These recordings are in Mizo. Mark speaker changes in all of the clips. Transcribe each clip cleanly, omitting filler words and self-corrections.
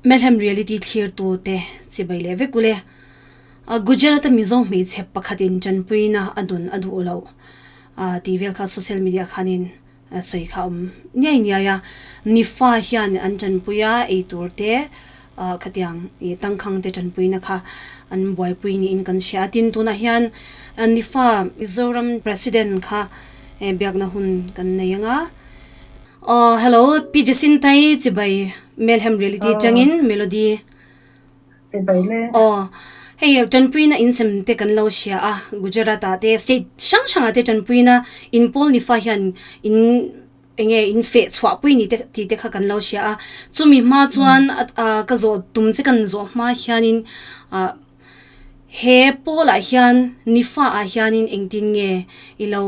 Speaker 1: Melhem Reality thlirtute chibai leh vek ule. Gujarat-a Mizo hmeichhe pakhatin tanpuina a dawn a duh loh tih vel kha social media khanin sawi kha a awm niai niai a. Nifa hian an tanpui a, eitur te khatiang tangkhang te tanpuina kha an buaipui niin kan hria a. Tin, tunah hian Nifa Mizoram President kha biakna hun kan nei ang a. Aw hello Pi Jacinta-i chibai Melhem Reality atangin Melody.
Speaker 2: Chibai le.
Speaker 1: Aw hei tanpuina insem te kan lo hria a Gujarat ah te state hrang hrang ah te tanpuina in pawl ni fa hian in enge in feh chhuah pui ni te tih te kha kan lo hria a chumi hma chuan ka zawh tum che kan zawh hma hianin ah He pawlah hian Nifa ah hianin engtin nge i lo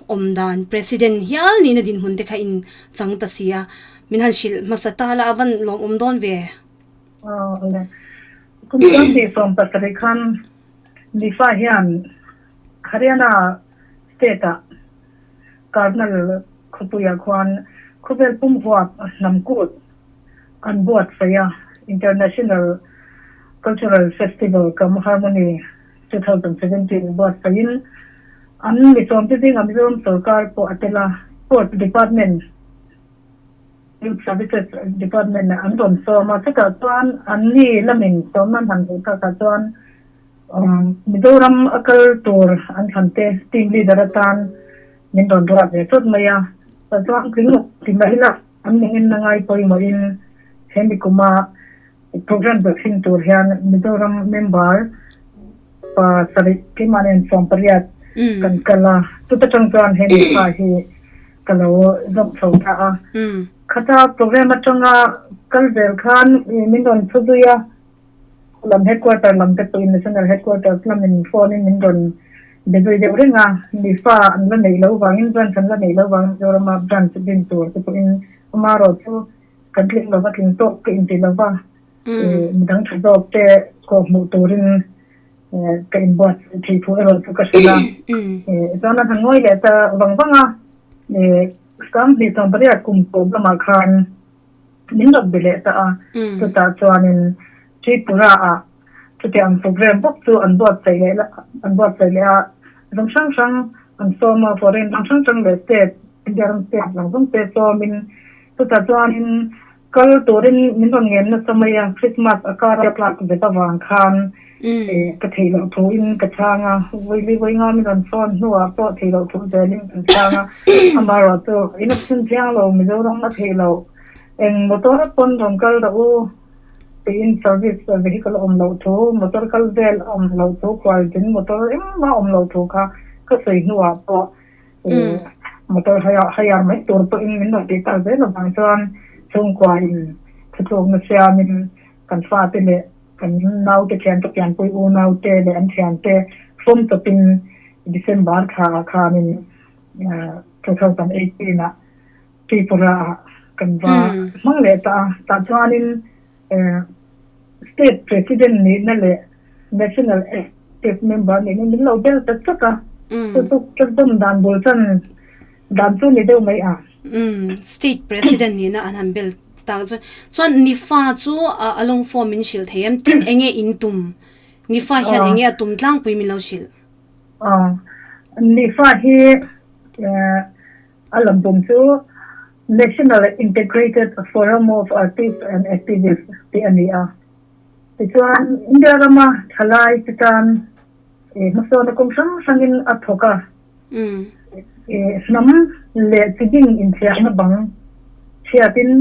Speaker 1: awm dan President hial nihna dinhmun te kha in chang ta si a, min han hrilh hmasa ta la a van lawmawm dawn ve.
Speaker 2: Aw le. Kum 2017 khan Nifa hian Haryana state ah Karnal khawpuiah khuan khawvel pum huap hnam kut an buatsaih a, International Cultural Festival cum Harmony 2017 buatsaihin an mi sawmte zingah Mizoram sorkar pawh a tel a, Sports Department, Youth Services Department an rawn sawm a, chutah chuan anni lamin sawmna an han hmuh takah chuan Mizoram a kal tur an thlan te team leader atan min rawn ruat ve chawt mai a, chuan tling lo ti mai ila. An ningin na ngai pawimawhin he nikuma programme zawhchhin tur hian Mizoram member pa sarih keimah nen 18 kan kal a, chuta tang chuan he mipa hi ka lo zawm chho ta a. Khata programme atanga kal zel khan min rawn thu zui a, lam headquarter lam te pawhin national headquarters lamin phone in min rawn be zui deuh reng a, mifa an la neih loh vangin branch an la neih loh vangin Mizorama branch din tur te pawhin amarawh chu kan tling lova tling tawk ka inti lova midang tha zawk te kawh hmuh turin ka inbuat thei thu erawh chu ka hrilh a, chuan an han ngawi leh ta vang vang a, 2018 kum tawp lamah khan min rawn be leh ta a, chutah chuanin Tripura ah chutiang program bawk chu an buatsaih leh an buatsaih leh a, ram hrang hrang an sawm a, foreign ram hrang hrang leh state, India ram state zawng zawng te sawmin chutah chuanin kal turin min rawn ngen nasa mai a, Christmas a kar a tlak vet avang khan ka theih loh thu in ka chhang a, vawi vawi nga min rawn sawn hnuah pawh theih loh thu zelin kan chhang a, amaherawh chu in a chhun chiang lo Mizoram a theih loh eng motor pawn rawn kal rawh u tiin service vehicle a awm loh thu motor kal vel a awm loh thu khualzin motor engmah a awm loh thu kha ka sawi hnuah pawh motor hire mai tur pawhin min rawn tih tak zel avang chuan chhungkua in thutlukna siamin kan fate leh Kan naute thian ka pianpui unaute leh an thiante fawm chawpin December thla ah khanin 2018 ah Tripura ah kan va hmang leh ta a. Tah chuanin State President nihna leh National Executive Member nihna min lo bel ta chak a. Chu chu ka dawm dan bul chan dan chu ni deuh mai a.
Speaker 1: State President nihna an han bel Tak chuan chuan nifa chu a lawng form min hrilh thei em? Tin enge in tum? Nifa hian enge a tum tlangpui min lo hrilh?
Speaker 2: Nifa hi a lam pum chu National Integrated Forum of Artists and Activists tih a ni a. Tichuan India rama thalai te tan hmasawnna kawng hrang hrangin a thawk a. Hnam leh chiding inthiahna bang chhiatin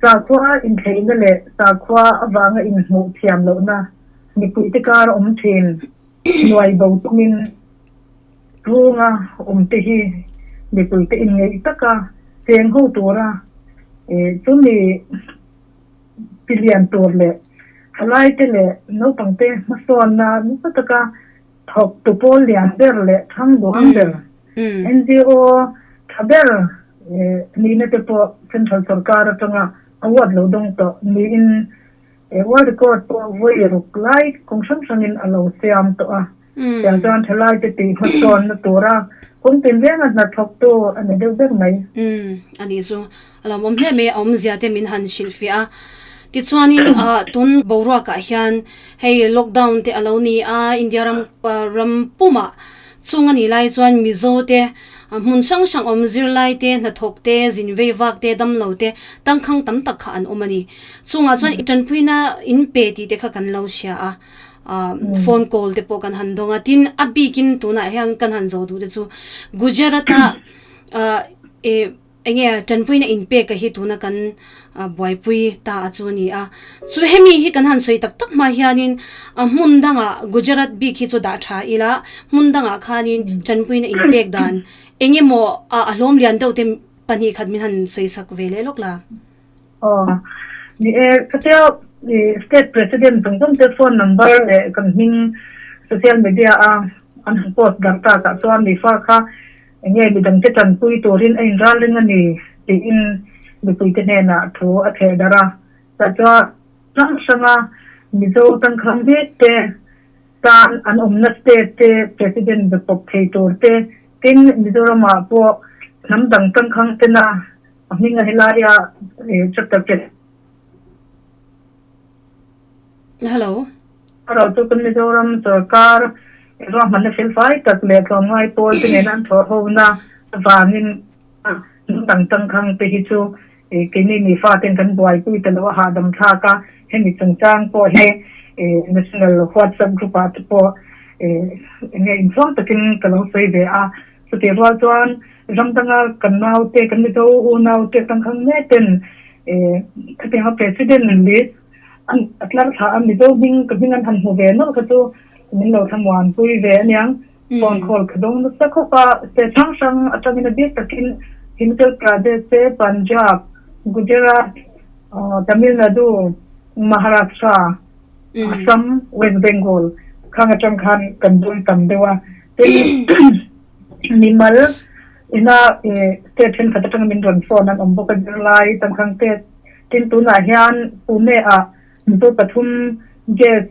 Speaker 2: sakhua inthleihna leh sakhua avanga inhmuh thiam lohna mipuite kar awm thin hnuai bo tumin runga awmte hi mipuite inngeih taka cheng ho tura chumi tilian tur leh thalaite leh naupangte hmasawnna nasa taka Thawktu pawl lian ber leh thang duang ber, NGO tha ber nihna te pawh Central sorkar atanga award lo dawng tawh niin World Record pawh vawi ruk lai kawng hrang hrangin a lo siam tawh a. Tiang chuan thalaite tih hmasawnna tura kawng tin renga hna thawktu a ni deuh ber mai.
Speaker 1: A nih chu a lawmawm hle mai a, awmzia te min han hrilhfiah a. Tichuanin tun boruakah hian hei lockdown te a lo ni a, India ram ram pumah chung a nih lai chuan Mizo te hmun hrang hrang awm zirlai te, hnathawk te, zin vei vak te, damlo te tangkhang tam tak kha an awm a ni. Chungah chuan tanpuina in pe tih te kha kan lo hria a, phone call te pawh kan han dawng a. Tin, a bikin tunah hian kan han zawh duh te chu Gujarat ah ih Enge tanpuina inpek a hi tuna kan buaipui ta a chu a ni a. Chu hemi hi kan han sawi tak tak hma hianin a hmun dangah Gujarat bik hi chu dah tha ila, hmun dangah khanin tanpuina inpek dan eng emaw a hlawm lian deuh te 2 khat min han sawi sak ve leh lawk la.
Speaker 2: Aw, ni e, khatia state president zawng zawng te phone number leh kan hming social media a an han post darh takah chuan mi fa kha Enge midangte tanpui turin a inral reng a ni tiin mipuite hnenah thu a theh darh a. Tah chuan hrang hranga Mizo tangkhang mek te tan an awmna state te President be pawp thei tur te, tin Mizoramah pawh hnam dang tangkhang tena a hming a helaia chapter president.
Speaker 1: Hello.
Speaker 2: Erawh chu kan Mizoram sorkar ruahmanna felfai tak leh tlawmngai pawl te nena an thawh hona avangin hnam dang tangkhang te hi chu keini mi faten kan buaipui ta lo a hahdam thlak a, hemi chungchang pawh hi National WhatsApp group ah te pawh enge inchhuang takin ka lo sawi ve a. Chutih rual chuan ram danga kan naute, kan Mizo unaute tangkhang mek ten khatianga President list An tlar thla a Mizo hming ka hming an han hmu ve nawlh kha chu min lo thlamuan pui ve aniang. Phone call ka dawng nasa khawp a, state hrang hrang atangin a bik takin Himachal Pradesh te, Punjab, Gujarat, Tamil Nadu, Maharashtra, Assam, West Bengal khang atang khan kan dawng tam deuh a. Tin mimal ina state thenkhat atanga min rawn phone an awm bawk a zirlai tangkhang te. Tin tunah hian Pune ah Mizo pathum gas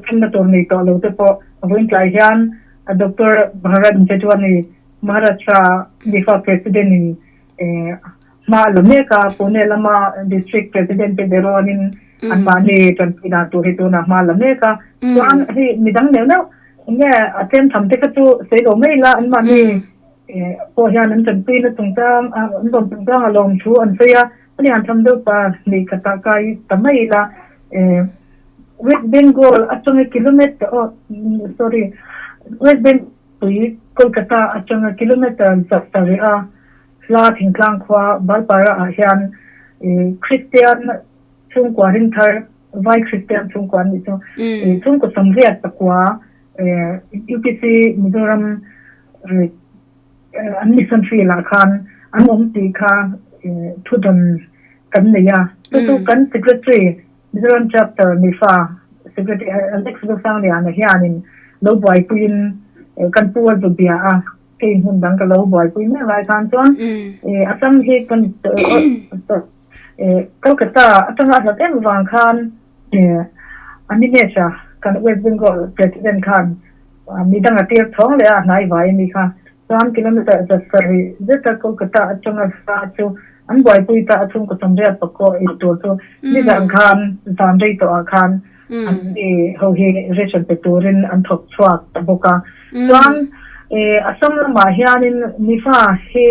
Speaker 2: thenna tur nei tawh lo te pawh vawiin tlai hian Doctor Bharat Jadwani Maharashtra NIFA President in hma a la mek a, Pune lama District President te berawn in anmahni tanpui dan tur hi tunah hma a la mek a. Chuan hei midang neuh neuh enge a tlem tham te kha chu sawi lo mai ila anmahni pawh hian an tanpuina chungchang an rawn chungchang a lawm thu an sawi a. A lian tham deuh pa hnih khatah kai ta mai ila West Bengal atanga kilometer aw sorry West Bengal pui Kolkata atanga kilometer 700 a hla thingtlang khua Balpara ah hian Kristian chhungkua ringthar vai Kristian chhungkua an nih chu chhungkaw 89 UPC Mizoram An mission field ah khan an awm tih kha thudawn kan nei a. Chu chu kan Secretary, Mizoram Chapter Mifa Secretary Alex Zosangliana hianin lo buaipuiin kan pu a zu bia a, kei hmun dang ka lo buaipui mek lai khan chuan Assam hi kan Kolkata atanga a hlat em avang khan Animesh-a kan West Bengal President khan Mi dang a tir chhawng leh a, hnai vai a ni kha. Chuan kilometre 700 zeta Kolkata atanga hla chu an buaipui ta a, chhungkaw 84 ei tur chu nizan khan zan rei tawhah khan an ni ho hi ration pe turin an thawk chhuak ta bawk a. Chuan Assam lamah hianin mifa hi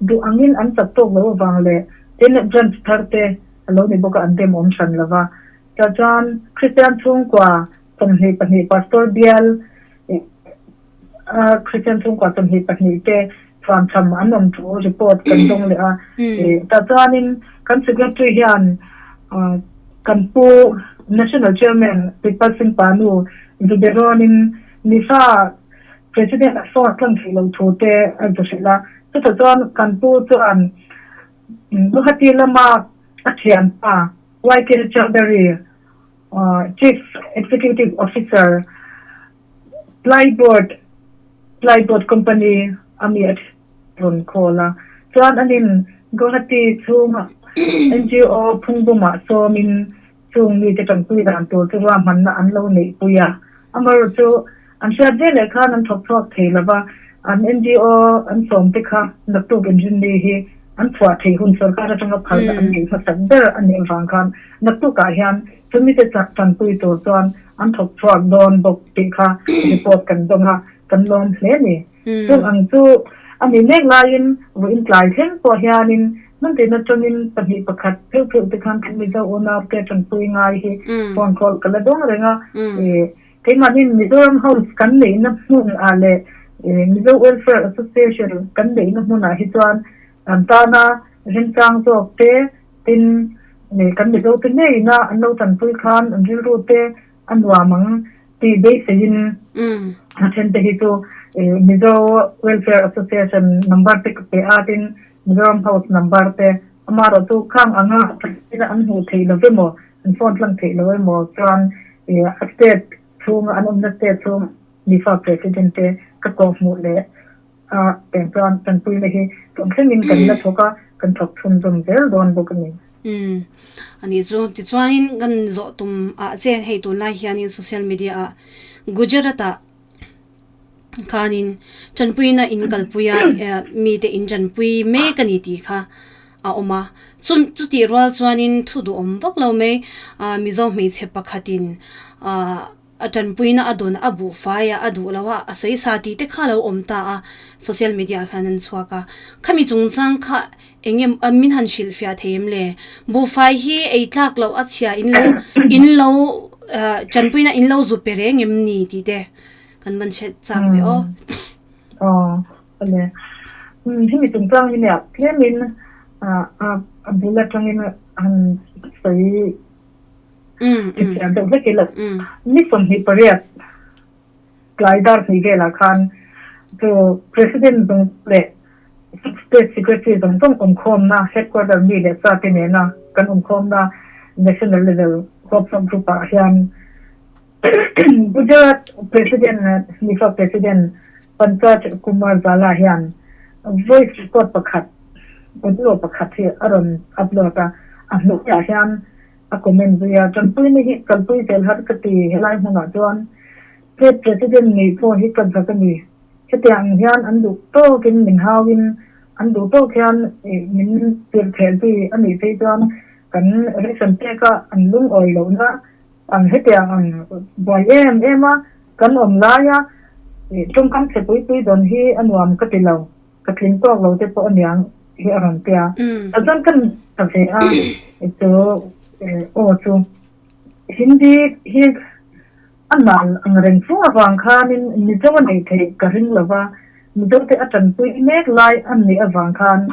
Speaker 2: duh angin an chak tawk lo avang leh tin branch thar te a lo ni bawk a, an dem awm hran lo va. Chuan Kristian chhungkua 22 Pastor bial a Kristian chhungkua 22 te thuamcham an awm thu report kan dawng leh a. Tah chuanin kan Secretary hian kan pu National Chairman Pipal Singh Panu Zuberawnin Nifa President a phone tlang theih loh thu te a zu hrilh a. Chutah chuan kan pu chuan Guwahati lama a thianpa YK Chaudhary Chief Executive Officer, Plyboard, Plyboard Company a mi a rawn call a. Chuan anin Guwahati chhunga NGO phungbumah sawmin chung mite tanpui dan tur chu ruahmanna an lo neihpui a. Amaherawhchu chu an hriat veleh khan an thawk chhuak thei lo va, an NGO an sawmte kha naktuk inrinni hi an chhuah theih hun sorkar atanga phalna an neih hmasak ber a nih avang khan naktukah hian chumite tanpui tur chuan an thawk chhuak dawn bawk tih kha report kan dawng a, kan lawm hle a ni. Chung ang chu a nih mek laiin vawiin tlai thleng pawh hianin hmun tin atangin pahnih pakhat pheuh pheuh te khan kan Mizo unaute tanpui ngai hi phone call ka la dawng reng a. Keimahniin Mizoram House kan neihna hmun ah leh Mizo Welfare Association kan neihna hmunah hi chuan an tana remchang zawk te tin kan Mizo te ngeina an lo tanpui khan an rilru te a nuam ang tih beiseiin a then te hi chu Mizo Welfare Association number te ka pe a tin Mizoram House number te amaherawh chu khang anga an hmuh theih lo emaw an phone tlang theih lo emaw chuan a state chhunga an awmna state chhung mifa president te ka kawhhmuh leh a teng chuan tanpuina hi tawm thlengin kan la thawk a, kan thawk chhunzawm zel dawn bawk a ni.
Speaker 1: Umm a nih chu. Tichuanin kan zawh tum ah che hei tunlai hianin social media ah Gujarat ah khanin tanpuina in kalpui a mite in tanpui mek a ni tih kha a awm a. Chu chutih rual chuanin thu duhawm vak lo mai ah Mizo hmeichhe pakhatin ah A tanpuina a dawn a buh fai a, a duh lo a, a sawi sa tih te kha a lo awm ta a, social media ah khan an chhuak a. Khami chungchang kha eng nge min han hrilhfiah thei em le? Buhfai hi ei tlak loh a chhia in lo in lo tanpuina in lo zu pe reng em ni tih te kan van hre chak ve aw.
Speaker 2: Aw, awle. Hemi chungchang hi nia tlemin a bul atangin han sawi Chutiang deuh vek ila ni 28 tlai dar hnih velah khan chu President zawng leh State Secretary zawng zawng awmkhawmna Headquarter mi leh sa te nena kan awmkhawmna National Level WhatsApp group ah hian Gujarat President Nifa President Pankaj Kumar Zala hian voice record pakhat audio pakhat hi a rawn upload a, a hnuaiah hian a comment zui a, Tanpuina hi kalpui zel har ka ti helai hmunah chuan State President nih pawh hi ka zak a ni. Hetiang ang hian an duh tawkin min hauin an duh tawk hian min tirh theh zui a nih phei chuan kan ration peka an lungawi lohna ang hetiang ang buai em em a kan awm laia tawngkam chhe pui pui dawn hi a nuam ka ti lo, ka tling tawk lo te pawh aniang hi a rawn tia. Tah chuan ka ta ve a chu aw chu Hindi hi a nal ang reng fo avang khanin Mizo a neih theih ka ring lo va, Mizo te a tanpui mek lai a nih avang khan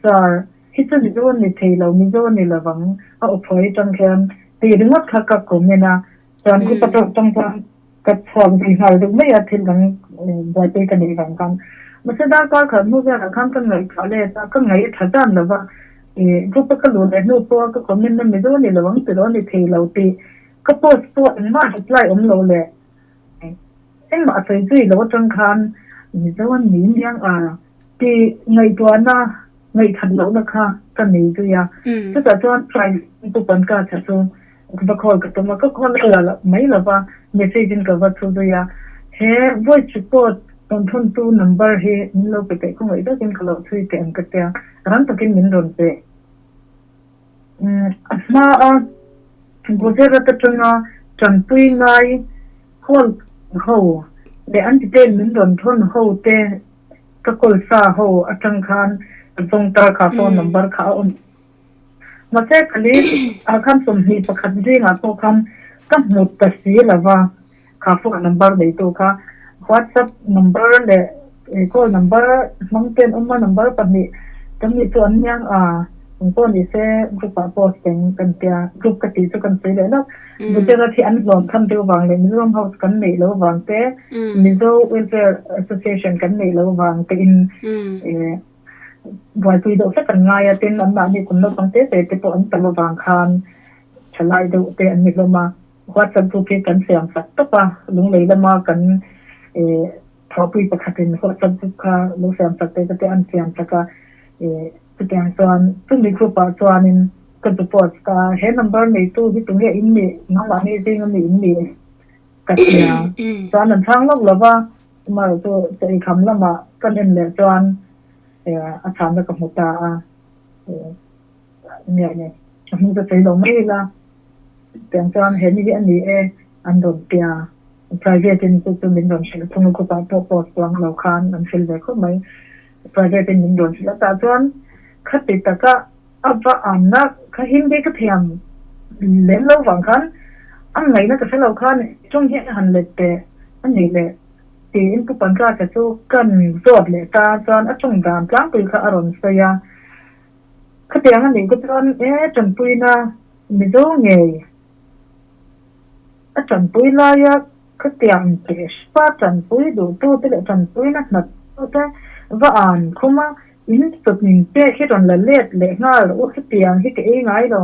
Speaker 2: Sir Hi chu Mizo a ni thei lo, Mizo a ni lovang a aw phuai atang khian tih ringawt kha ka comment a, chuan group atang chuan ka chhuak zui nghal deuh mai a thil dang buaipui ka neih vang khan. Mahse darkar khat hnu velah khan ka ngaihtuah let a, ka ngaih a tha zan lova, ih group a ka luh leh hnu pawh a ka comment na Mizo a ni lovang tiraw a ni thei lo tih ka post pawh engmah reply awm lo leh engmah a sawi zui lo atang khan Mizo a ni miang a tih ngaihtuahna Ngaihkhat lohna kha ka nei zui a, chutah chuan Prime Pu Pankaj-a chu ka va call ka tum a, ka call a la mai lo va, message in ka va thu zui a, he voice record rawn thawntu number hi min lo pe teh khawngaih takin ka lo chhui teh ang ka tia, rang takin min rawn pe. A hmaa Gujarat atanga tanpui ngai call ho leh an detail min rawn thawn ho te Ka call sa ho atang khan ka zawng ta kha phone number kha a awm. Mahse ka list ah khan 21 zingah pawh khan ka hmu ta si lo va, kha phone number neitu kha WhatsApp number leh call number hmang ten awm a number pahnih kan nih chu an niang a, eng pawh ni se group ah post eng kan tia group ka tih chu kan sawi leh lawk. Gujarat hi an hlawm tham deuh vang leh Mizoram House kan neih lo vang te, Mizo Welfare Association kan neih lo vang te in buaipui deuh hlek an ngai a, tin anmahni kum naupang te te te pawh an tam avang khan thalai deuh te an ni hlawm a. WhatsApp group hi kan siam sak tawp a, lunglei lama kan thawhpui pakhatin WhatsApp group kha lo siam sak te te an siam sak a, Chutiang chuan chumi group ah chuanin ka zu post ka he number neitu hi tunge in nih nangmahni zing ami in nih ka tia chuan an chhang lawk lova amaherawhchu chaw eikham lamah kan en leh chuan a chhanna ka hmu ta a. Nge ni a hming ka sawi lo mai ila tiang chuan he ni hi a ni e an rawn tia private in chu chu min rawn hrilh thung a group ah pawh post chuang lo khan an hrilh ve khawp mai private in min rawn hrilh a tah chuan khati taka a va anna kha Hindi ka thiam lem lo vang khan a ngaihna ka hre lo khan tawng hi a han let teh a nih leh tiin Pu Pankaj-a chu kan zawt leh ta chuan a tawng dan tlangpui kha a rawn sawi a. Khatiang a nih te chuan e tanpuina Mizo ngei a tanpui laia khatiang teh hripa tanpui duhtu te leh tanpuina hnat tute va an khum a, in sut min pek hi rawn la let leh nghal rawh u, hetiang hi ka ei ngai lo,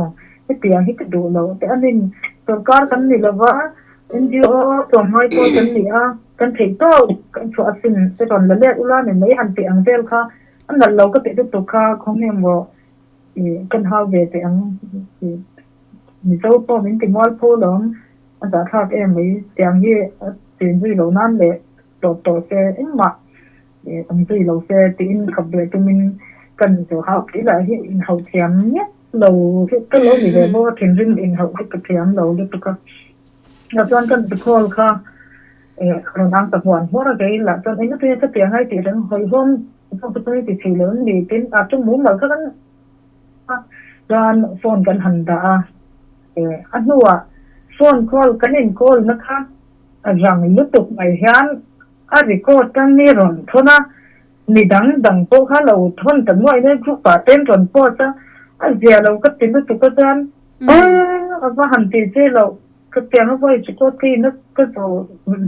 Speaker 2: hetiang hi ka duh lo te anin sorkar kan ni lova NGO tlawmngai pawl kan ni a, kan theih tawk kan chhuah asin te rawn la let ula ni mai han tih ang vel kha. A nalh lo ka tih lutuk kha khawnge maw ih kan hau ve teh ang ih Mizo pawh min ti mual pho lawm a zahthlak em mai tiang hi a chin zui lo nan leh tawp tawh se engmah ih awm zui lo se tiin khap ve tumin kan inzawh hau tih lah hi inhauh thiam miah lo hi ka lo ni ve bawk a thinrim inhauh hi ka thiam lo lutuk a chuan kan call kha Eh, rawn ang ta huan huar a kei lah chuan eng ati ka piang ai tih reng hawihhawm zawk te pawhin ti thei lo an ni tin a chu mumal kha kan chuan phone kan han dah a, eh a hnuah phone call kan in call na kha a rang lutuk mai hian a record a mi rawn thawn a, mi dang dang pawh kha lo thawn ta nuai nuai group ah te an rawn post a, a zia lo ka ti lutuk a chuan eh a va han tih che loh. Ka piang a vawi chu pawh tlin a ka zo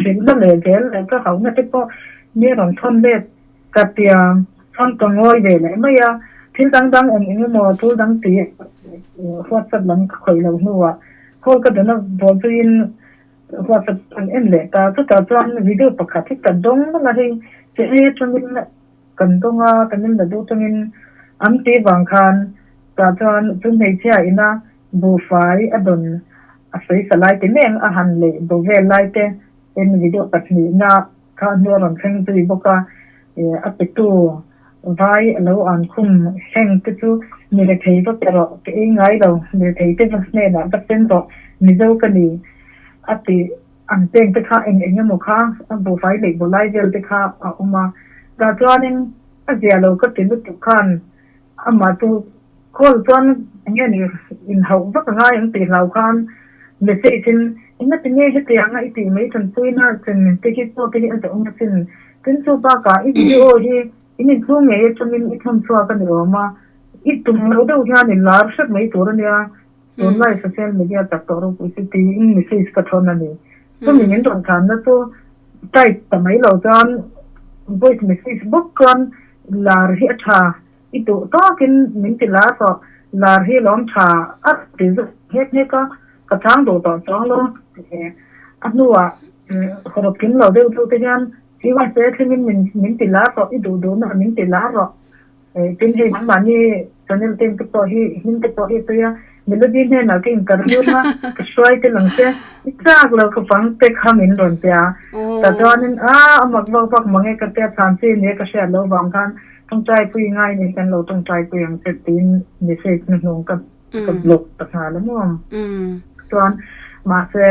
Speaker 2: rilna leh zel leh ka hauhna te pawh mi rawn thawn let ka piang chuan ka ngawi ve leh mai a, thil dang dang eng eng emaw thil dang tih WhatsApp lam ka khawih loh hnuah call ka dana bawl zuiin WhatsApp an en leh ta, chutah chuan video pakhat hi ka dawng nawlh a hei che ei atangin kan dawng a kan in la duh tangin an tih vang khan tah chuan chu hmeichhia ina Buhfai a dawn a sawi sa lai te meng a han leh bo vel lai te en video pahnihna kha hnu a rawn thleng zui bawk a, a petu vai a lo an khum heng te chu mi rethei va pe rawh ka ei ngai lo, mi rethei te va hnenah va sen rawh Mizo ka ni a ti ang peng te kha eng eng emaw kha a buhfai leh bo lai vel te kha a awm a, tah chuanin a zia lo ka ti lutuk khan Amah chu call chuan enge ni inhauh vak a ngai ang tih hlau khan message in engati nge hetiang a i tih mai tanpuina chen te hi chaw te hi a zawh ang asin tin chu bakah i video hi in inchhung ngei atangin i thawn chhuak a ni awm a i tum loh deuh hian i lar hrep mai tur a nia tunlai social media chak tawh ropui chu tiin message ka thawn a ni chumi min rawn chhanna chu type ta mai lo chuan voice message bawk chuan Lar hi a tha, i duh tawkin min ti lar rawh, lar hi lawm tha a ti zuk nghek nghek a, ka chang duh tawh chuang lo a hnuah hawrawp kim lo deuh deuh te hian USA thlengin min min ti lar rawh, i duh duhna min ti lar rawh, tin hei nangmahni channel te te pawh hi hming te pawh hi a sawi a, Melody hnenah ka interview na ka hruai tel ang che, i chak lo ka bang te kha min rawn ti a, tah chuanin a a mak vak vak mang e ka tia chhan chi nia ka hriat loh vang khan tawngtai pui ngai ni kan lo tawngtai pui ang che tiin message na hnung ka ka block ta nghal a maw. Chuan mahse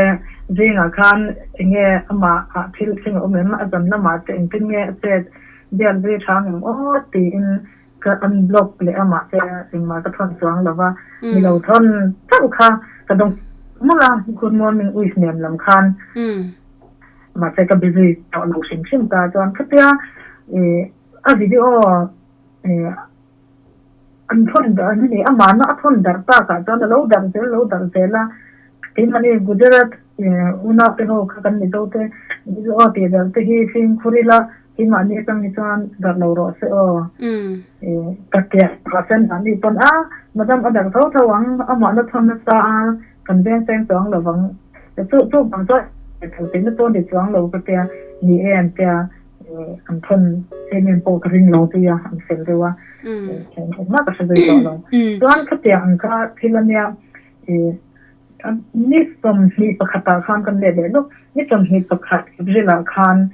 Speaker 2: zingah khan enge amah ah thil thleng a awm em a zan lamah te engtin nge a chet biak zui tha ang aw tiin Ka unblock leh a mahse engmah ka thawn chuang lo va, mi lo thawn chauh kha ka dawng mawlh a, good morning wish nen lam khan mahse ka busy tawh lo hrim hrim ta chuan khatia ih a video ih an thawn darh a ni amahna a thawn darh takah chuan a lo darh zel lo darh zel a, keimahni Gujarat ih unau te ho kha kan Mizo te video tih darh te hi fimkhur ila. Keimahni atang hi chuan darh lo rawh se aw. Ka tiah ka sen mahni pawn a, madam a darh tho tho ang, amah na thawn nasa a, kan veng cheng chuang lo vang. Chu chu vang chuan thil tih na pawh ni chuang lo ka tia, ni e an tia, an thawn em em pawh ka ring lo zui a, an fel deuh a, engmah ka hre zui tawh lo. Chuan khatiang ang kha thil ania, Ni 21 ah khan kan let leh lawk. Ni 21 April ah khan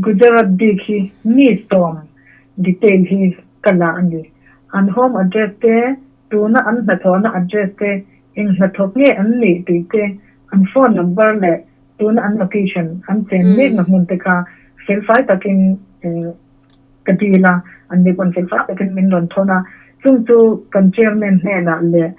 Speaker 2: Gujarat bik hi mi sawm detail hi ka la a ni. An home address te, tuna an hnathawhna address te, eng hnathawk nge an nih tih te, an phone number leh tuna an location an chen mekna hmun te kha felfai takin ka dil a, an ni pawn felfai takin min rawn thawn a. Chung chu kan chairman hnenah leh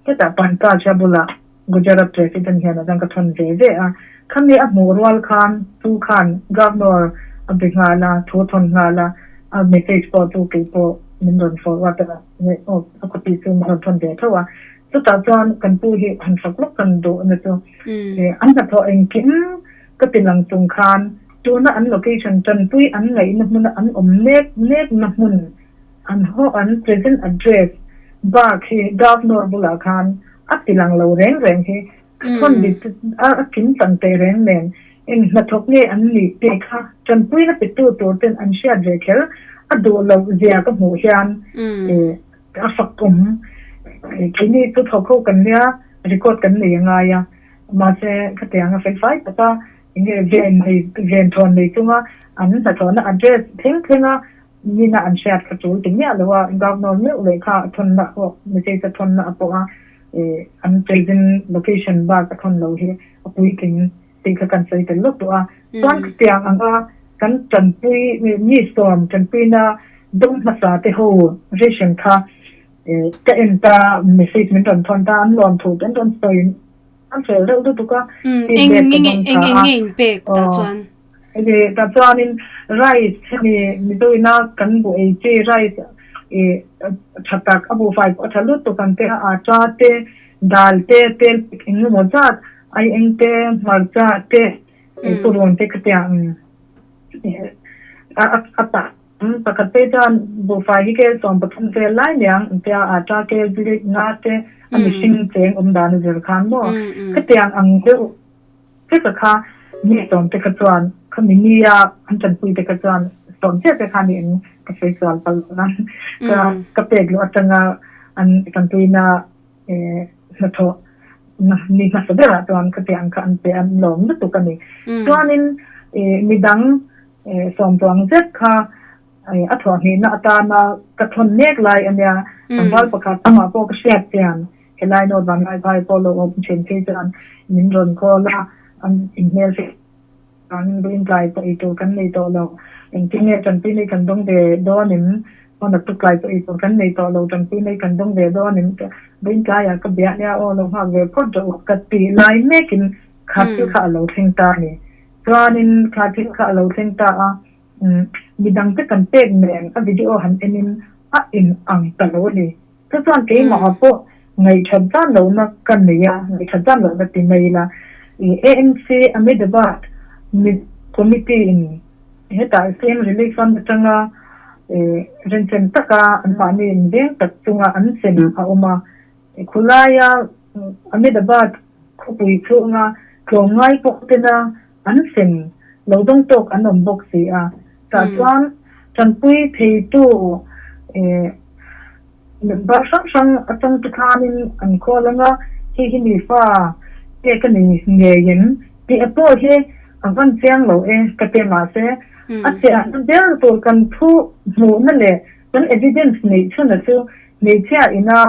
Speaker 2: hetah Pankaj a bulah Gujarat President hian a dang ka thawn ve ve a. Khami a hmuh rual khan chu khan Governor a be nghal a, thu thawn nghal a, a message pawh chu kei pawh min rawn forward a, a copy chu min rawn thawn ve tho a. Chutah chuan kan pu hi han fak lawk kan duh na chu an hnathawh engkim ka ti lang chung khan tuna an location tanpui an ngaihna hmuna an awm mek mekna hmun an haw an present address bak hi Governor bulah khan a ti lang lo reng reng hi ka thawn dik a kim chang teh reng nen eng hnathawk nge an nih tih kha tanpuina petu tur ten an hriat ve kher a duh loh zia ka hmuh hian a fak awm. Keini chu thawk ho kan nia record kan nei a ngai a mahse khatiang a felfai taka enge ven nei ven thawn nei chunga an hnathawhna address thleng thlenga nina an hriat kha tul ti miah lo a, Governor meuh leh kha a thawnna pawh message a thawnna a pawh a an present location bak a thawn lo hi a puitling tih kha kan sawi tel lawk duh a. Chuan khatiang anga kan tanpui mi sawm tanpuina dawng hmasa te ho ration kha ka en ta message min rawn thawn ta an lawm thu te an rawn sawi an fel deuh lutuk a.
Speaker 1: Eng eng eng nge in pek tah chuan?
Speaker 2: Hemi tah chuanin rice hemi Mizoina kan buh ei chi rice ih tha tak a buhfai pawh a tha lutuk ang te a atta te dal te tel eng emaw zat ai eng te hmarcha te purun te khatiang a tah Pakhat phei chuan buhfai hi kel 13 vel lai niang an tia atta kel bik nga te a mihring cheng awm dan a zir khan maw khatiang ang deuh Cheka kha mi sawm te kha chuan khami nia an tanpui te kha chuan sawm chiah te kha niin ka sawi sual palh a ka ka pek luh atanga an tanpuina hnathawh ni hmasa berah chuan khatiang kha an pe an lawm lutuk a ni. Chuanin midang sawmtuang zet kha a thawhhnihna atana ka thawn mek lai a nia, tlangval pakhat amah pawh ka hriat chian Helai note van lai phai pawh lo awm thin phei chuan min rawn call a, an inhmel fek vangin vawiin tlai pawh ei tur kan nei tawh lo. Engtin nge tanpui nei kan dawng ve dawn em? Aw naktuk tlai pawh ei tur kan nei tawh lo, tanpui nei kan dawng ve dawn em? Vawiin tlaiah ka bia nia aw lo nghak ve phawt rawh u ka tih lai mekin kha thil kha a lo thleng ta a ni. Chuanin kha thil kha a lo thleng ta a, midangte kan pek nen a video han enin a in ang ta lo a ni. Chu chuan keimah pawh ngaihthat zan lohna ka nei a, ngaihthat zan lohna ti mai ila, i AMC Ahmedabad Committee in hetah CM Relief Fund atanga renchem taka anmahni inveng tak chunga an sem a awm a, khulaia Ahmedabad khawpui chhunga tlawmngai pawh tena an sem lo dawng tawk an awm bawk si a, tah chuan tanpui theitu member hrang hrang atang te khanin an call ang a, hei hi mi fa pek a ni ngei em tih a pawh hi a van chiang lo e ka ti mahse a chiahna ber tur kan thu hmuhna leh kan evidence neih chhuna chu hmeichhia ina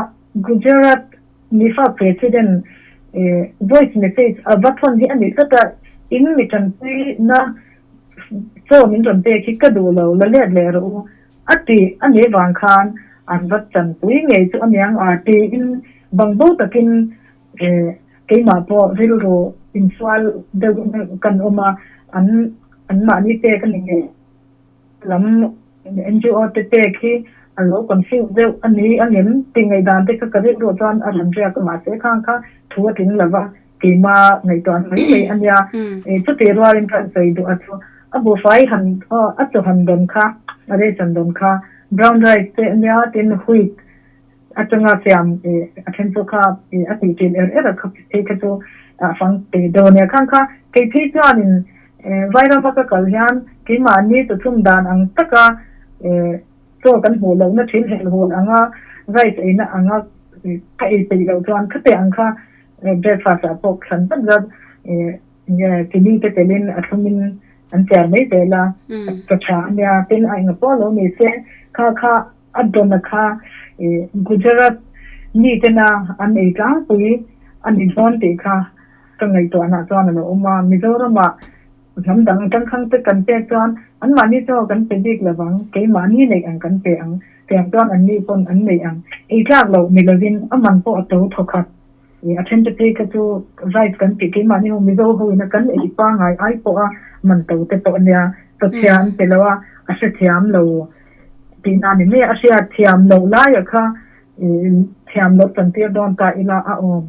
Speaker 2: Gujarat Mifa President voice message a va thawn hi a nih tlat a, in mi tanpui na chaw min rawn pek hi ka duh lo, la let leh rawh u a ti a nih vang khan an va tanpui ngei chu a niang a tiin bangbo takin keimah pawh rilru insual deuh in kan awm a, an anmahni pek a ni ngei. Lam NGO te pek hi a lo confuse deuh a ni angem tih ngaihdan te kha ka rilruah chuan a rawn riak a, mahse khang kha thu a tling lova keima ngaihtuah mai mai a nia. Chutih rualin ka sawi duh a chu a buhfai han a chaw han dawn kha a ration dawn kha brown rice te a nia tin wheat atanga siam a then chu kha a tih ṭin er er a kha phei kha chu a fang teh deuh a nia. Khang kha kei phei chuanin Vairama ka kal hian keimahni chawchhum dan ang taka chaw kan hmuh lohna ṭhin helhul anga rice eina anga ka ei peih loh chuan khate ang kha breakfast ah pawh thlan zat zat chini te telin a thlumin an chiar mai zel a, chaw ṭha a nia. Tin a enga pawh lo ni se kha kha. A dawna kha Gujarat mi tena an ei tlangpui a ni dawn tih kha ka ngaihtuahna chuan a lo awm a. Mizoramah hnam dang tangkhang te kan pek chuan anmahni chaw kan pe bik lo vang, keimahni neih ang kan pe ang, tiang chuan anni pawn an neih ang. Ei tlak loh ni lovin a man pawh a to thawkhat. A then te phei kha chu rice kan tih keimahni ho Mizo ho ina kan ei pangai ai pawha man to te pawh a nia. Chawchhia an pe lo a, a hrethiam lo. Tihna ni mai a, a hriat thiam loh laia kha thiam loh chantir dawn ta ila a awm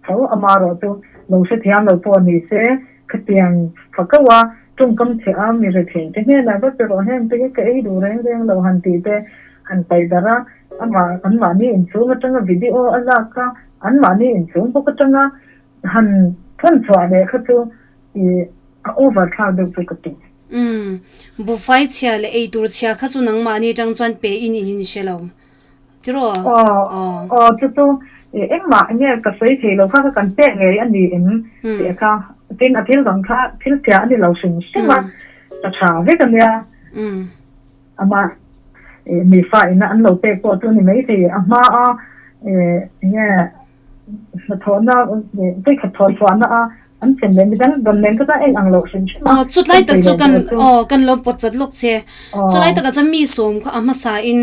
Speaker 2: tho. Amaherawh chu lo hrethiam lo pawh ni se, khatiang fako a tawngkam chhe a mi rethei te hnenah va pe rawh heng te hi ka ei duh reng reng lo han tih te han paih darh a, amah anmahni inchhung atanga video a lak kha anmahni inchhung bawk atanga han thawn chhuah leh kha chu a over thlak deuh chu ka ti.
Speaker 1: Umm, buffai chhia leh eitur chhia kha chu nangmahni atang chuan pe in in in hre lo. Tiraw?
Speaker 2: Aw, aw chu chu engmah nge ka sawi thei lo kha kha kan pek ngei a ni em tih kha tin a thil dang kha thil chhia a ni lo hrim hrim a, ka tha vek a nia. Amah mi fa ina an lo pek pawh chu a ni maithei a hma a enge hnathawhna vawikhat thawh chhuahna a an sem leh midang dawn nen ka chuan en ang loh hrim hrim a.
Speaker 1: Aw chutlai tak chu kan aw kan lo pawt chat lawk che. Chulai takah chuan mi sawm kha a hmasa in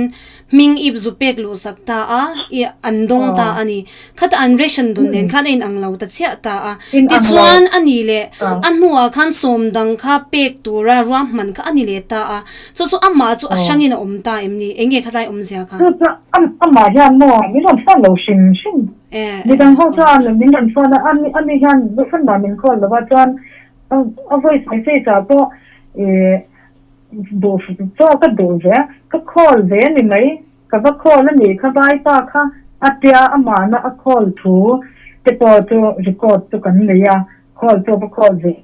Speaker 1: hming ip zu pek luh sak ta a i an dawng ta a ni. Khata an ration dawn nen khan a in ang lo ta chiah ta a. Tichuan a ni leh a hnuah khan sawm dang kha pek tura ruahman kha a ni leh ta a. Chu chu amah chu a hrangin a awm ta em ni? Eng nge khatlai awmzia kha?
Speaker 2: Chu chu amah hian maw min rawn phone lo hrim hrim. Midang ho chuan min rawn phone a, ani hian phone mah min call lo a, chuan a voice message ah pawh ih duh chaw ka duh ve, ka call ve a ni mai, ka va call a nih kha vaipa kha a tia amahna a call thu te pawh chu record chu kan nei a, call chu a va call ve.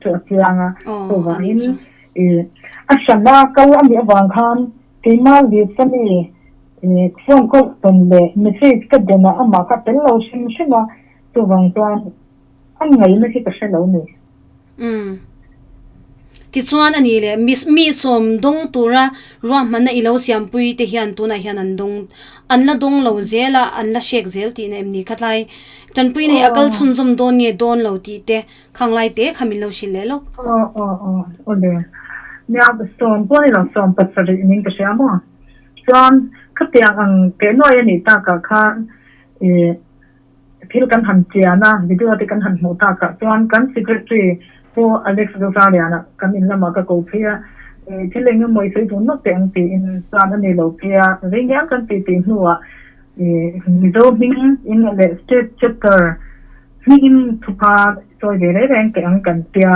Speaker 2: chu a chiang a, chuvangin ih a hrana kal a nih avang khan keimah list a mi ih phone call tawn leh message ka den a amah kha tel lo hrim hrim a, chuvang chuan a ngaihna hi ka hre lo ni.
Speaker 1: Umm. Tichuan a ni leh mi sawm dawng tura ruahmanna i lo siampui te hian tunah hian an dawng an la dawng lo zel a, an la hrek zel tihna em ni? Khatlai tanpuina hi a kal chhunzawm dawn nge dawn lo tih te Khanglai te kha min lo hrilh leh lawk.
Speaker 2: Aw aw aw awle. Nia sawm pawh ni lo sawm pasarih ning ka hria maw. Chuan khatiang ang teh nuai a nih takah khan ih thil kan han chian a video te kan han hmuh takah chuan kan secretary Pu Alex Zozaliana kan in lamah ka ko phei a ih thil eng emaw i sawi dun nawk teh ang tiin chuan a ni lo phei a rei ngial kan tih tih hnuah ih Mizo hming in leh state chapter Hmingin thupa sawi ve reng reng teh ang kan tia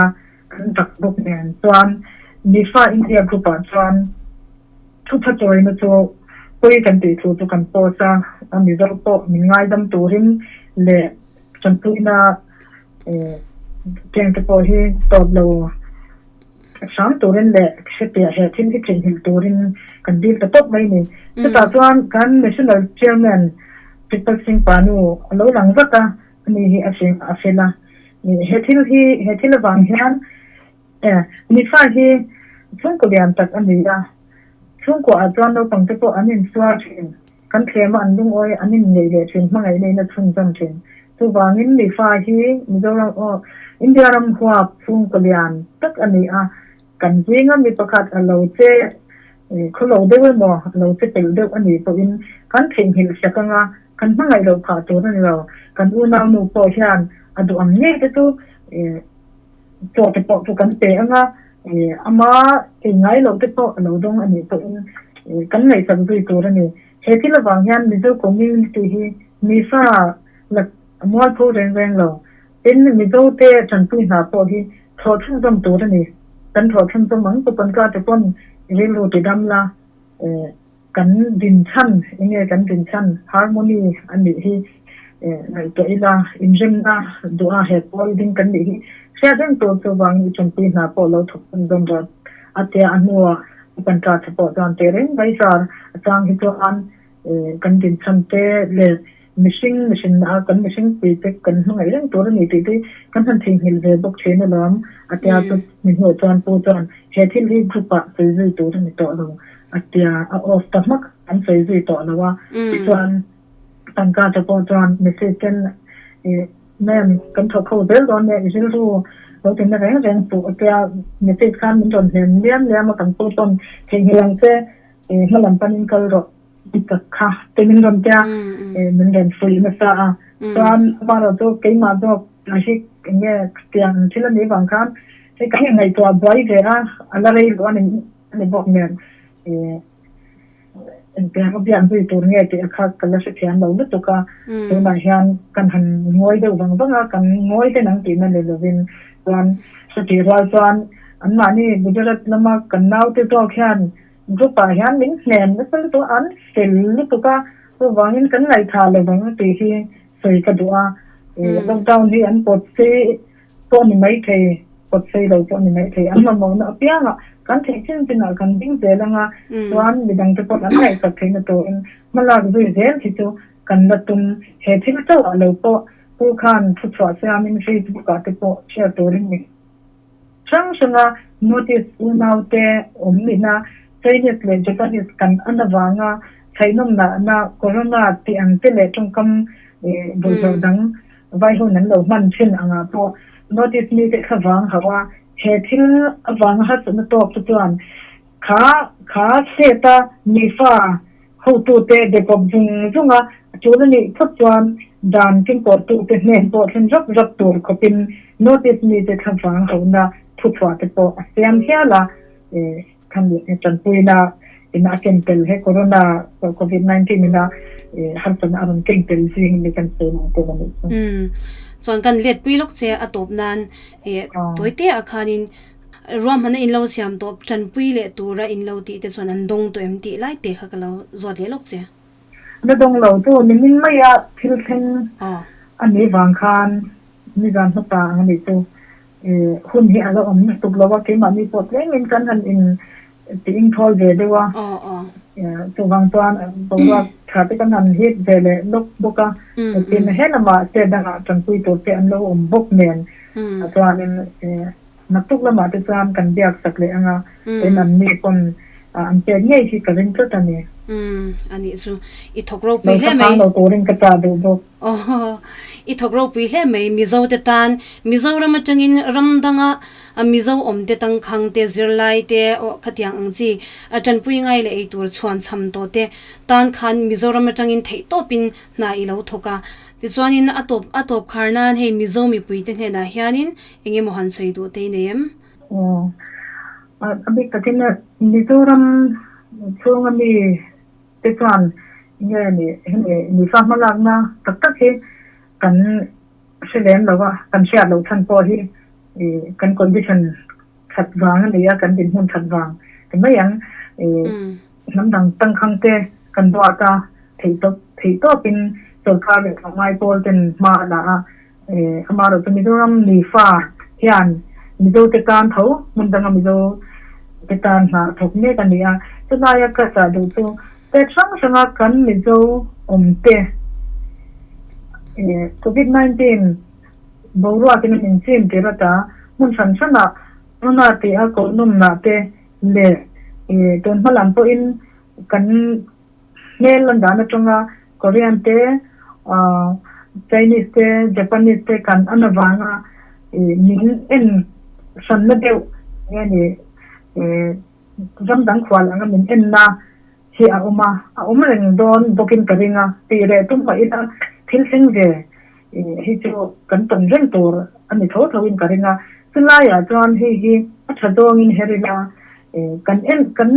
Speaker 2: kan dak bawk nen chuan Mifa India group ah chuan thupha chawina chu pawi kan tih thu chu kan post a, a Mizo pawh min ngaidam turin leh tanpuina keng te pawh hi tawp lo hram turin leh hrepiah he thil hi theihnghilh turin kan dil ta tawp mai ni. Chutah chuan kan National Chairman Triple Singh Panu a lo lang vat a, ani hi a fing a fel a. He thil hi he thil avang hian Nifa hi chhungkaw lian tak a ni a, chhungkua ah chuan naupang te pawh an insual thin, kan thlem a an lungawi an inneih leh thin, hmangaih neiin a chhunzawm thin. Chuvangin Nifa hi Mizoram aw India ram huap chhungkaw lian tak a ni a, kan zinga mi pakhat a lo che khaw lo deuh emaw a lo che pelh deuh a nih pawhin kan theihnghilh sak anga kan hmangaih loh phah tur a ni lo. Kan unaunu pawh hian a duh ang ngei te chu chaw te pawh chu kan pe anga ama ei ngai loh te pawh a lo dawng a nih pawhin kan ngaihsak zui tur a ni. He thil avang hian Mizo community hi mifa la mualpho reng reng lo. Tin, Mizo te tanpui hna pawh hi thawh chhunzawm tur a ni. Kan thawh chhunzawm ang chu pawn ka te pawn rilru ti dam la, kan din chhan eng nge kan din chhan harmony a nih hi ngaihtuah ila, inremna duha he pawl ding kan nih hi hriat reng tur chuvangin i tanpui hna pawh lo thawk chhunzawm rawh a tia a hnuah kan tla tha pawh chuan teh reng mai zar a chang hi chuan kan din chhan te leh mihring mihrinna a kan mihring pui te kan hmangaih reng tur a ni tih te kan han theihnghilh ve bawk thin alawm a tia chu mi hnuah chuan pu chuan he thil hi group ah sawi zui tur a ni tawh lo a tia a off ta hmak. an sawi zui tawh lo a. Tichuan Pankaj a pawh chuan message ten ih ma'am kan thawk ho zel dawn nia i rilru lo ti na reng reng suh a tia message khan min rawn hnem liam liam a kan pu pawn theihnghilh ang che ih hmalam panin kal rawh ti tak kha te min rawn tia ih min rawn fuih nasa a. Chuan amaherawh chu keimah zawk hi eng nge tiang thil a nih vang khan hei kan inngaihtuah buai ve a a la rei luh a ni bawk nen ih Engtiang a biak zui tur nge tih a kha ka la hrethiam lo lutuk a, tunah hian kan han ngawi deuh vang vang a, kan ngawi hlen ang tihna ni lovin chuan chutih rual chuan anmahni Gujarat lama kan naute zawk hian group ah hian min hnem nasa lutuk a, an fel lutuk a, chuvangin kan ngaihthah lo vang tih hi sawi ka duh a, lockdown hi an pawt sei pawh ni maithei, pawt sei lo pawh ni maithei, an mamawhna apiangah kan theih chin chinah kan ding zel anga chuan midangte pawh an ngaihsak theihna turin hmalak zui zel hi chu kan la tum. He thil chauhah lo pawh Pu khan thuchhuah siamin Facebook ah te pawh share turin mi hrang hranga notice unaute awm ina Chinese leh Japanese kan an avanga chhaihnawmnahna Corona tih ang te leh tawngkam bawlhhlawh dang Vai hun an lo hman thin angah pawh notice mite kha vang hauh a, he thil avanga harsatna tawk te chuan kha kha state a mifa hotute be kawp zung zung a, a tul a nih phawt chuan dan kengkawhtute hnen pawh thlen rap rap tur khawpin notice mite thla vang hauhna thuchhuah te pawh a siam hial a. Khan tanpuina ina a ken tel he corona covid 19 ina harsatna a rawn ken tel zing ni kan sawi ang tur a nih chu.
Speaker 1: Umm chuan kan let pui lawk che a tawp nan eh tawi te ah khanin ruahmanna in lo siam tawh tanpui leh tura in lo tih te chuan an dawng tawh em tih lai te kha ka lo zawt leh lawk che.
Speaker 2: Na dawng lo chu nimin maia thil thleng a nih vang khan nizan hmasa ang a nih chu. Hun hi a la awm lutuk lo a, keimahni pawh tlemin kan han in ti inthawl ve deuh a, chuvang chuan boruak tha te kan han hit ve leh lawk bawk a, tin he lamah state dangah tanpui tur te an lo awm bawk nen chuanin naktuk lamah te chuan kan biak sak leh ang a, tin anni pawn an pek ngei hi ka ring tlat a ni.
Speaker 1: A nih chu i thawk ropui hle mai.
Speaker 2: Lo thlaphang lo turin ka chah duh bawk.
Speaker 1: Aw, i thawk ropui hle mai. Mizo te tan, Mizoram atangin ram danga Mizo awm te tangkhang te, zirlai te, aw khatiang ang chi tanpui ngai leh ei tur chhuan cham tawh te tan khan Mizoram atangin theih tawpin hna i lo thawk a. Tichuanin a tawp a tawp khar nan hei Mizo mipui te hnenah hianin eng emaw han sawi duh te i nei em?
Speaker 2: Aw, a bik takin Mizoram chhunga mi te chuan nge ni hemi nifa hmalakna tak tak hi kan hre lem lo a, kan hriat loh chhan pawh hi ih kan condition that vang a ni a, kan dinhmun that vang ti mai ang. Ih hnam dang tangkhang te kan duat a, theih tawp theih tawpin sorkar leh tlawmngai pawl ten hma a la a, ih amaherawhchu Mizoram nifa hian Mizo te tan tho hmun danga Mizo te tan hna thawk mek a ni a, chulaia ka chah duh chu state hrang hranga kan Mizo awm te ih Covid 19 boruakin a min chim tir ata hmun hran hranah Corona tih a kohnawmnah te leh ih tun hma lam pawhin kan Hmel lan dan atanga Korean te, Chinese te, Japanese te kan an avanga min en hranna deuh nge ni ram dang khual anga min enna hi a awm a, a awm reng dawn bawkin ka ring a, tih reh tum mah ila thil thleng ve hi chu kan tawn reng tur a ni tho tho in ka ring a, chulaiah chuan hei hi a tha zawngin her ila kan en kan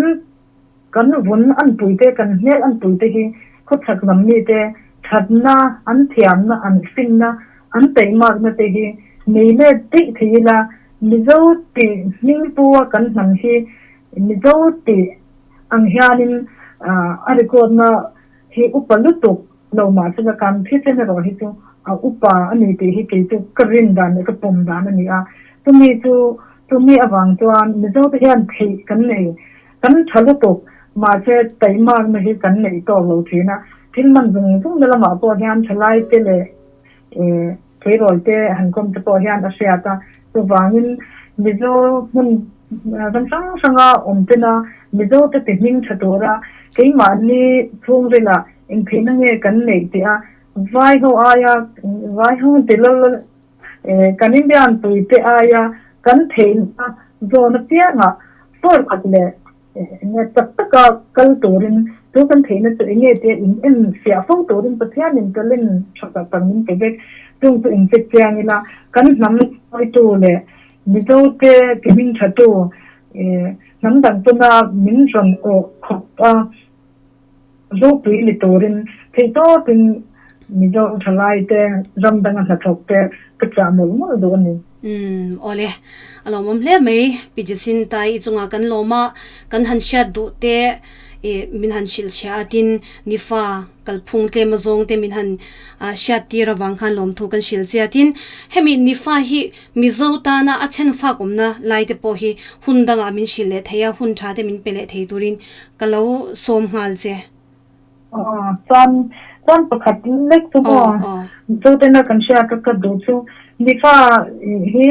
Speaker 2: Kan vun anpuite, kan hmel anpuite hi khawchhak lam mite thatna, an thiamna, an finna, an taihmakna te hi nei let daih thei ila, Mizo tih hming pu a kan hnam hi Mizo tih ang hianin a record na hi upa lutuk lo mahsela kan thisen erawh hi chu a upa a ni tih hi kei chu ka rin dan leh ka pawm dan a ni a, chumi chu chumi avang chuan Mizo te hian theih kan nei Kan tha lutuk, mahse taihmakna hi kan neih tawk lo thin a, thil man zung zung na lamah pawh hian thalai te leh tleirawl te han kawm te pawh hian a hriat a, chuvangin Mizo hmun Ram hrang hranga awm tena Mizote ti hming tha tura keimahni chhungrila engtheihna nge kan neih tih a vai ho aia vai ho ti lal kan Indian puite aia kan theihna zawn apiangah force khat leh Enge tak taka kal turin chu kan theihna chu enge tia in en fiah fo turin Pathianin talent tha tak tak min pe vek. Chung chu inchek chiang ila kan hnam hruaitu leh Mizote ti hming thatu hnam dang tuna min rawn awh khawp a ropui ni turin theihtawpin Mizo thalaite ram danga hnathawkte ka chah mawlh mawlh duh a ni.
Speaker 1: Umm awle, a lawmawm hle mai Pi Jacinta i chungah kan lawm a, kan han hriat duh te i min han hrilh chhia a tin nifa kalphung tlem azawng te min han hriat tir avang khan lawmthu kan hrilh che a tin hemi nifa hi Mizo tana a chhen fak awmna lai te pawh hi hun dangah min hrilh leh thei a, hun tha te min pe leh thei turin ka lo sawm nghal che.
Speaker 2: Aw chuan chuan pakhat lek chu maw Mizo tena kan hriat a ka duh chu nifa hi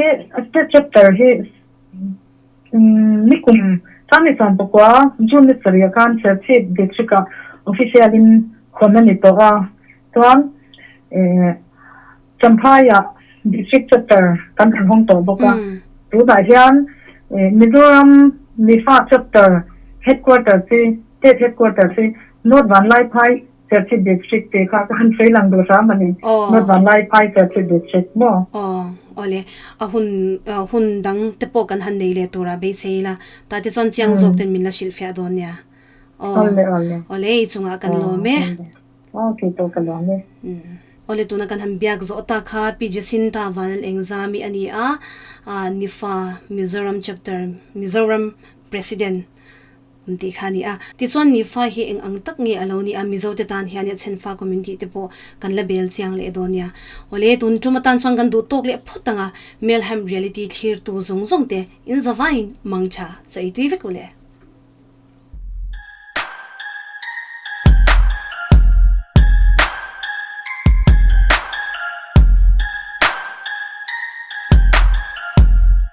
Speaker 2: state chapter hi nikum Sanni Sawmpakua June ni sarih ah khan Serchhip district ah official in hawn a ni tawh a chuan Champhai ah district chapter kan han hawng tawh bawk a tunah hian Mizoram nifa chapter headquarters hi State Headquarters hi North Vanlaiphai Serchhip District tih kha ka han sawi lang duh hram a ni. North Vanlaiphai Serchhip District maw?
Speaker 1: Aw, awle. A hun hun dang te pawh kan han nei leh tur a beisei ila. Tah te chuan chiang zawk ten min la hrilhfiah dawn nia. Aw,
Speaker 2: Awle, awle.
Speaker 1: Awle, i chungah kan lawm e.
Speaker 2: Aw, kei pawh ka lawm e.
Speaker 1: Awle, tuna kan han biak zawh ta kha Pi Jacinta Vanlal Engzami a ni a, Nifa Mizoram Chapter, Mizoram President. An tih kha a ni a. Tichuan Nifa hi eng ang tak nge a lo ni a, Mizote tan hian a chhen fa kum in tih te pawh kan la bel chiang leh dawn nia. Awle, tun tum atan chuan kan duh tawk leh phawt ang a, Melhem Reality thlirtu zawng zawng te in zavaiin mangtha chaih tui vek u le.